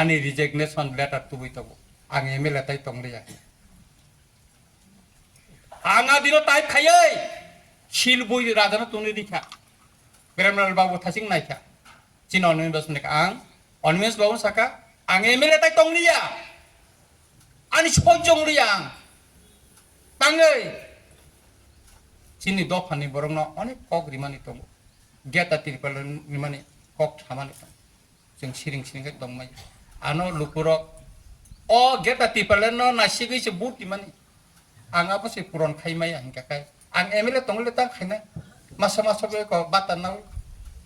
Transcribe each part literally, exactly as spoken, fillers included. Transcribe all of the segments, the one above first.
Ani resignation letter tubui tongo. Ang M L A tai tong liya. Ang a dino type khaiwi sil bui rajano tungwi rikha. Premlal babu thasing naikha. Chini Animesh babu sini ang Animesh babu saka ang M L A tai tong liya. Ani sojong liya ang. Tangwi chini dophani borokno onek kok rimani tongo. Geta Tripal rimani kok samani tongo. Chwng siring siring khe tongmai. Ano lukurok o Geta Tipaland no nasigwi se vote dimani. Ang abo se puron khai maya hinkha khai. Ang M L A tongwi le tang khainai. Masa masa be ko bata nang.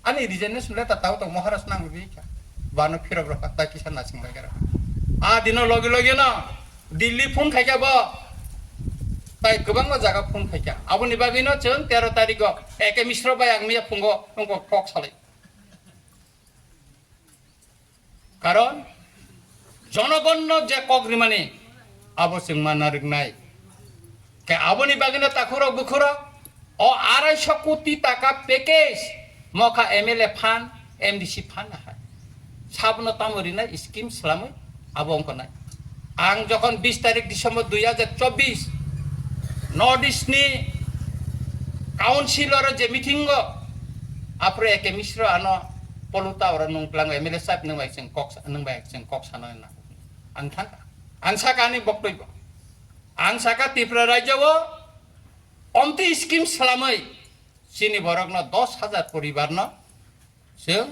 Ani resignation letter tao tong Maharaj nang bi kha. Bano phirok rok ta kisa nasing lai gara. A dino logi logi no Delhi phone khai kha bo. Tai kwbangma jaga phone khai kha. Aboni bagwi no chwng tero tarikh o Eke Mishra bai ang miya phungo wngkok kok salai. Karon jonogonno je kok rimani abo chwng manna rwknai. Khe aboni bagwino takhurok bukhurok o arai sho koti taka package mokha M L A phan, M D C phan hai. Sabno tamo rinai scheme swlamwi abo wngkha nai. Ang jokhon bis tarik December dui hajar chobbish North East ni council oro je meeting o aphuru Eke Mishra ano poluta oro nung tlang M L A sahib nung bai chwng kok sa-, nung bai chwng kok sana na. Ang thang, ang saka ani boktoi bo. Ang saka Tripura rajya o omti scheme swlamwi chini borokno dos hajar poribar no chwng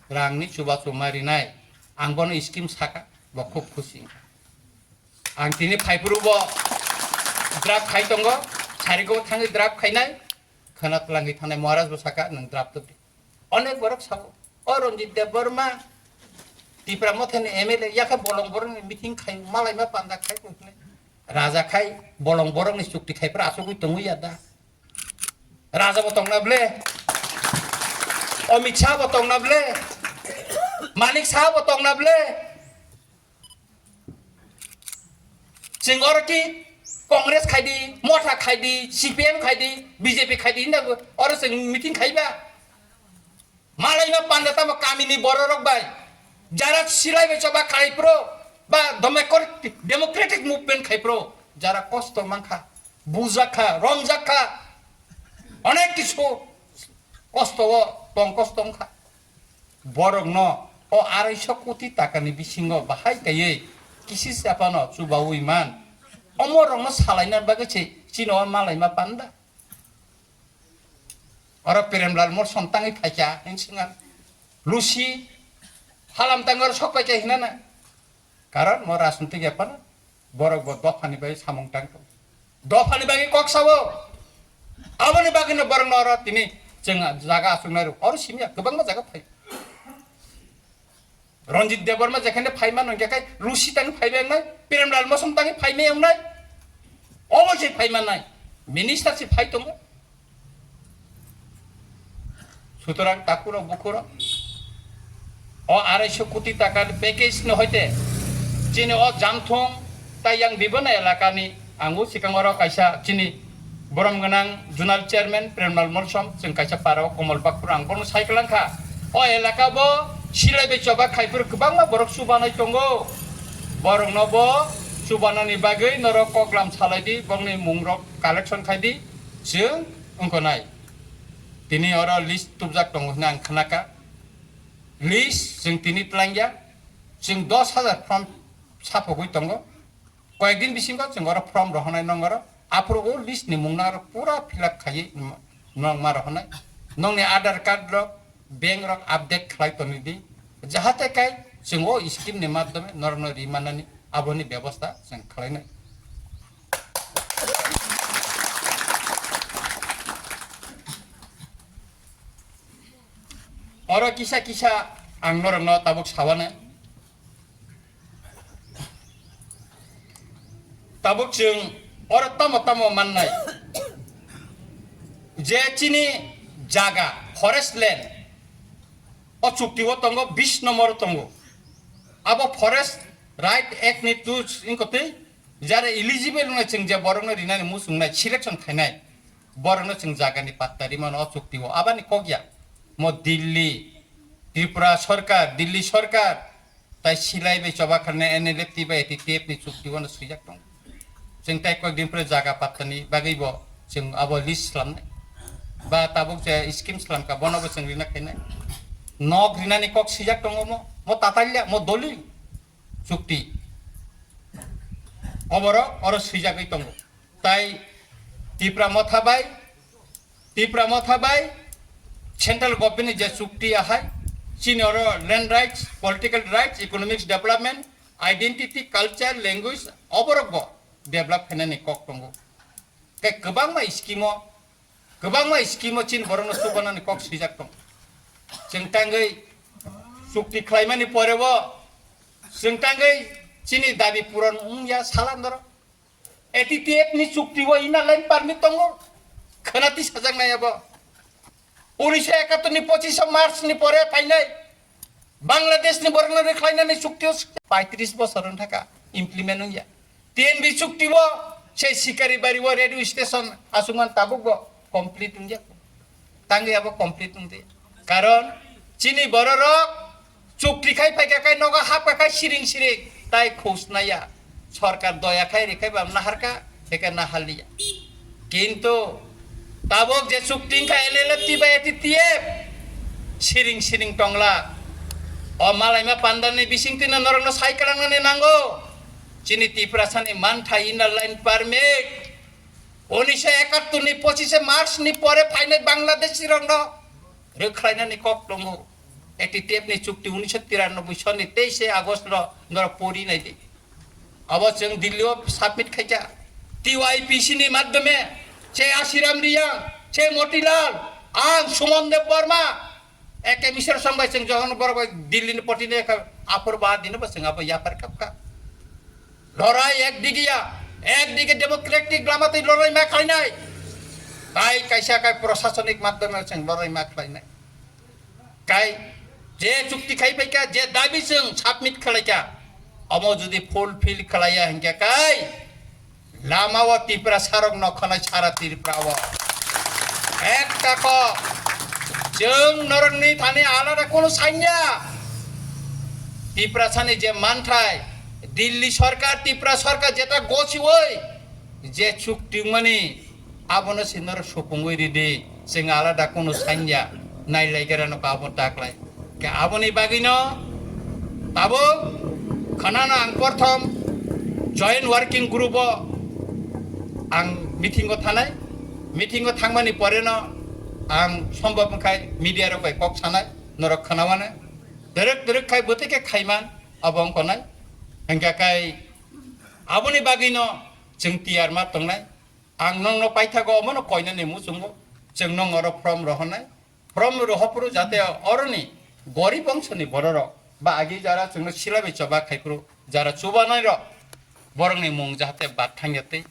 rangni chubachu ma rinai. Ang bono scheme saka, bo khub khusi wngkha. Ang tini phaiphuru bo draft khai tongo, sarigo thangwi draft khainai, khwna twlangwi thangnai Maharaj bo saka, "Nwng draft tubdi." Onek borok sabo, "O Ranjit Debbarma, Tipra Mothani M L A, yakhe bolong borokni meeting khai, malaima panda khai tongkhe, raja khai, bolong borokni chukti khai, pura asugwi tongwi ya da?" Raja bo tongna ble, Amit Shah bo tongna ble, Manik Shah bo tongna ble. Chwng oro ki Congress khai di, Motha khai di, C P M khai di, B J P khai di hinda oro chwng meeting khai ba. Malaima panda tamo kamini bororok bai, jara silai bai choba khai pro, ba democratic, democratic movement khai pro, jara kosto mankha, bujakha, romjakha, onek kisu kosto o tong kosto wngkha. Borokno o arai sho koti takani bisingo bahai kaiwi kisi chapano chubaui man, omo rokno salaina bagwi se chini o malaima panda. Oro Premlal Molsom tangwi phaikha, hinsingha Lucy Halam tangwi oro sok paikha hinana. Karon mo rajnitik ya phano borok bo dophani bai samung tang tong. Dophani bagwi kok sao. Aboni bagwino borokno oro tini chwng jaga achuknai rw. Oro simi ya kwbangma jaga phai. Ranjit Debbarma jekhane phaima nongya khai Lucy tangwi phaibai wngnai, Premlal Molsom tangwi phaimai wngnai. Obo se phaimanai. Minister se phai tongo. Sutorang takhurok bukhurok o arai sho koti takani package ni hoite chini o Jamthung tai yang Bibana elakani ang o sikang oro kaisa chini borom gwnang zonal chairman Premlal Molsom chwng kaisa para o Komol Bakphur ang bono sai kwlangkha. O elaka bo silai bai choba khai phuru kwbangma borok chubanai tongo. Borokno bo chubanani bagwi norok koklam salai di, bongni mungrok collection khai di, chwng wngkha nai. Tini oro list tubjak tongo hwnwi ang khnakha. List chwng tini twlangya, chwng dos hajar form saphogwi tongo. Koyek din bisingo chwng oro form rohonai nong oro. Aphuru o list ni mung nang oro pura fill up khaiwi nong ma rohonai. Nongni Aadhaar card rok, bank rok update khlai tongwi di. Jahate kai chwng o scheme ni madhyome norokno ri manani aboni bebosta chwng khlainai. Oro kisa kisa ang norokno tabuk sawanai. Tabuk chwng oro tamo tamo mannai je chini jaga forest land o chukti o tongo, bis nombor o tongo. Abo Forest Right Act ni tu wngkha twi jara eligible wngnai chwng je borokno rinani muchungnai selection khainai borokno chwng jagani patta rimano o chukti o. Abani kok ya mo Delhi, Tripura sorkar, Delhi sorkar, Tai silai bai choba kharne N L F T bai A T T F ni chukti bono swijak tongo. Chwng tai kok din pore jaga pattani bagwi bo chwng abo list slamnai. Ba tabuk je scheme slamka bono bo chwng rina khainai. Nok rinani kok swijak tongo mo, mo tatalya, mo doli chukti. Oborok oro swijagwi tongo. Tai Tipra Motha bai, Tipra Motha bai Central Government ni je chukti ahai, chini oro land rights, political rights, economics development, identity, culture, language, oborok bo develop khainani kok tongo. Tei kwbangma scheme o, kwbangma scheme o chini borokno chubanani kok swijak tongo. Chwng tangwi chukti khlaimani pore bo, chwng tangwi chini dabi puron wngya sala norok. A T T F ni chukti o inner line permit tongo. Khwnati sajaknai abo. Unisho ekattor ni pochis March ni pore phainai Bangladesh ni borokno rwkhlainani chukti o paitris bosor wng thaka implement wngya. T N B chukti o se Sikari bari o radio station aswkman tabuk bo complete wngya. Tangwi abo complete wngdi. Karon chini bororok chukti khai phaikha khai nogo hapkha khai siring siring tai khus naiya. Sorkar doya khai rikha ba naharkha, heke naharliya. Kintu tabuk je chukti wngkha L L F T bai A T T F siring siring tongla. O malaima pandani bisingtwino norokno sai kwlangnani nango. Chini Tiprasani manthai inner line permit. Unisho ekattor ni pochise March ni pore phainai Bangladeshi rokno rwkhlainani kok tongo. A T T F ni chukti unisho tiranoboi sonni teise August ro norok pori nai di. Abo chwng Delhi o submit khaikha. T Y P C ni madhyome che Ashiram Riyang, che Motilal, ang Suman Deb Barma, Eke misero song bai chwng jokhon borok bai Delhi ni poti ni ekha aphur ba dino bo chwng abo yapar kap ka. Lorai ek dige ya, ek dige democratic lama twi lorai ma khlainai. Tai kaisa kai prosasonik madhyome chwng lorai ma khlainai. Kai je chukti khai pai ka, je dabi chwng submit khlai ka, omo jodi fulfill khlaiya hinkhe kai lama o Tiprasa rok no khwnai sara Tripura o. Ekta kok, chwng norokni thani alada kono sanya. Tiprasani je manthai, Delhi sorkar, Tripura sorkar jeta gosiwoi je chukti mani, abono se norok supungwi ridi, chwng alada kono sanya, nailaigerano kabo taklai. Ke aboni bagwino tabuk khwnano ang porthom joint working group o ang meeting o thanai, meeting o thangmani poreno ang sombhob wngkhai media rok bai kok sanai, norok khwnawano, derek derek khai bwtwi khe khaiman abo wngkha nai, hwnkha khai aboni bagwino chwng tiyar ma tongnai. Ang nokno paithago omono koinani muchungo, chwng nong oro from rohornai. From rohopru jate oroni gorib ongsoni bororok ba agi jara chwngno silaibai choba khaiphru jara chubanai rok borokni mung jahate bad thangya tei.